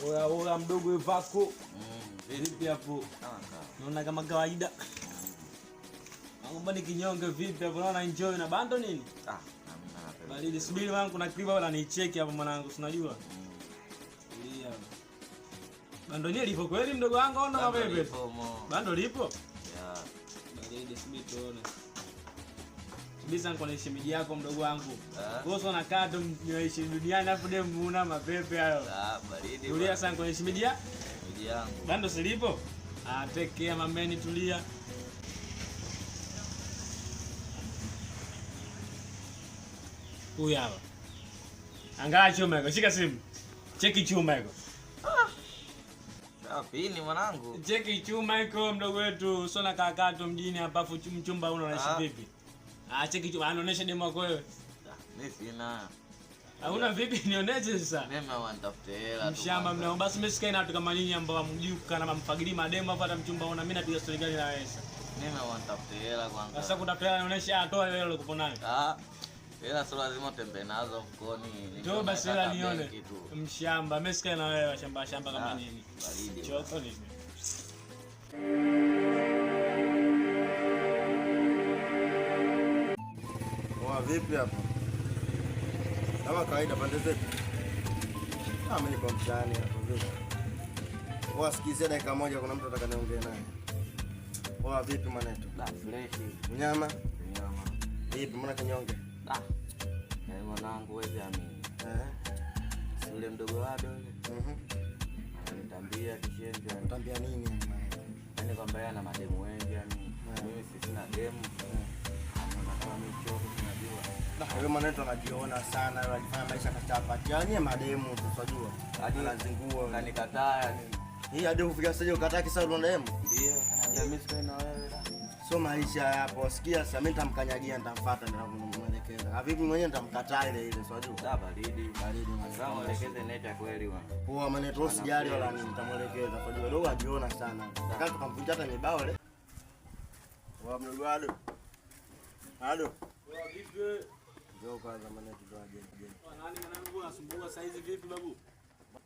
Oya oya mdogo Evako. Vipi hapo? Naona kama kawaida. Naomba ni kinyonge vipi hapo? Naona enjoy na bando nini? Ah, baridi subiri wangu kuna clip hapo nicheki hapo mwanangu, si unajua? Tulia. Bando yenyewe lipo kweli mdogo wangu au ndo mapepe? Bando lipo? Yeah. Baridi subiri tuone. Subiri sana kwa shemeji yako mdogo wangu. Wewe unakaa tu mnaishi duniani afu demu una mapepe hayo. Ah, baridi. Tulia sana kwa shemeji yangu. Bando silipo? Ah, take care mameni, tulia. Huyu hapa. Angalia chuma yako, shika simu. Cheki chuma yako. Ah, pini mwanangu. Cheki chuma yako mdogo wetu, sio na kaka tu mjini hapa afu mchumba una unaishi vipi? Ah, cheki chuma, anaonesha demo yako wewe. Mimi sina. Hauna vipi nionyeshe sasa? Mimi wanitafutie hela tu. Mshamba mnao basi mimi sikai na watu kama nyinyi ambao hamjui na mamfagili mademo hapa hata mchumba una mimi napiga story gani na wewe sasa? Mimi wanitafutie hela kwanza. Sasa kutafuta hela nionyeshe, ah, toa hela ile uko nayo. Ah. Hela sio lazima utembee nazo mfukoni. Njoo basi hela nione. Mshamba, mimi sikai na wewe shamba shamba kama nini. Baridi. Choko nini? Wa vipi hapo? Kama kawaida pande zetu. Ah, mimi niko mtaani hapo vipi? Wa sikizia dakika moja kuna mtu ataka niongee naye. Wa vipi mwanetu? Da fresh. Mnyama? Mnyama. Vipi mbona kinyonge? Da. Eh, mwanangu wewe amini. Eh. Si yule mdogo wado yule. Mhm. Ananitambia kishenzi. Anatambia nini mwanangu? Yaani kwamba yeye ana mademu wengi yani. Mimi si sina demu. Anaona kama mimi choko tunajua. Da, yule mwanetu anajiona sana, yule alifanya maisha kachapa. Yaani mademu tunajua. Hadi anazingua. Kanikataa yani. Hii hadi kufika sasa ukataa kisa una demu? Ndio, ananiambia mimi sikai na wewe. So maisha yapo. Sikia sasa mimi nitamkanyagia, nitamfuata nitamuelekeza. Ah, vipi mwenyewe nitamkataa ile ile, si unajua? Da baridi. Baridi mwanangu. Muelekeze neta kweli bwana. Poa maana tu usijali wala nini, nitamuelekeza. Kwa sababu dogo ajiona sana. Nataka tukamvunja hata mibao le. Wa mdogo ado. Ado. Wa vipi? Njoo kwanza maana tu aje. Nani mwanangu unasumbua saa hizi vipi babu?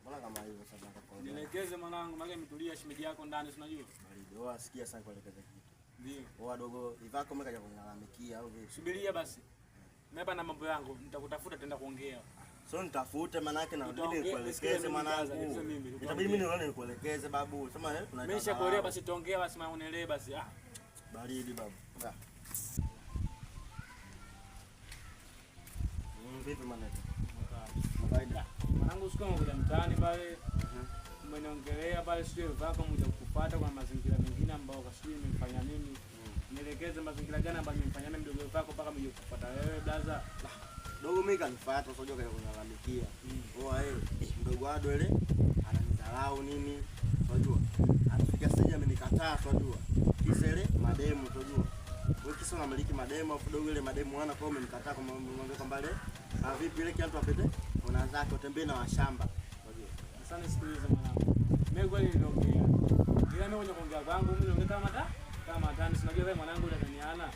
Mbona kama hivyo sasa nataka. Nielekeze mwanangu, maana nimetulia shemeji yako ndani si unajua? Baridi. Wa sikia sana kuelekeza kitu. Ndio. Oa dogo, ivako mimi kaja kunilalamikia au vipi? Subiria basi. Mimi hapa na mambo yangu, nitakutafuta tutaenda kuongea. So nitafute maana yake na ndio nikuelekeze mwanangu. Itabidi mimi nione nikuelekeze babu. Sema eh, mimi nishakuelewa basi tuongea basi maana unielewe basi. Ah. Baridi babu. Ah. Vipi mwanangu? Kawaida. Mwanangu siku moja mtaani pale. Umeniongelea pale sio ivako mmoja kukufuata kwa mazingira mengine ambao kasijui nimemfanya mimi. Nielekeze mazingira gani ambayo nimemfanya mimi mdogo wako mpaka mje kukufuata wewe blaza. Dogo mimi kanifuata sio kaja kunilalamikia. Oa eh mdogo wado ile ananidharau nini? Unajua? Anafika stage amenikataa unajua. Kisa ile mademu unajua. Wewe kisa unamiliki mademu afu dogo ile mademu wana kwa umenikataa kwa mwambie kwamba ile ah vipi ile kiatu apete una zake utembee na washamba. Unajua? Sasa nisikilize mwanangu. Mimi kweli niliongea. Ila mimi kwenye kuongea kwangu mimi niliongea kama mata kama matani, si unajua wewe mwanangu unataniana.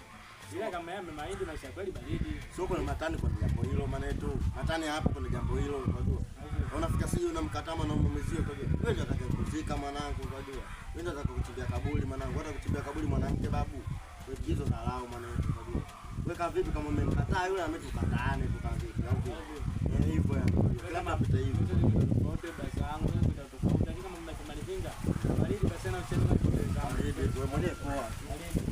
Ila kama yeye amemaidi maisha kweli baridi. Sio kuna matani kwa jambo hilo maana yetu. Matani hapo kuna jambo hilo unajua. Unafika sije unamkataa na mumezio unajua. Wewe ndio atakayekuzika mwanangu unajua. Wewe ndio atakayekuchimbia kaburi mwanangu. Hata kuchimbia kaburi mwanamke babu. Wewe hizo dharau maana yetu unajua. Wewe vipi kama umemkataa yule ametukataane tukavipi au vipi? Eh hivyo yani. Kama apita hivyo. Tofauti basi yangu ndio tofauti. Lakini kama mmekubali baridi basi na useme kama baridi wewe mwenyewe poa. Baridi.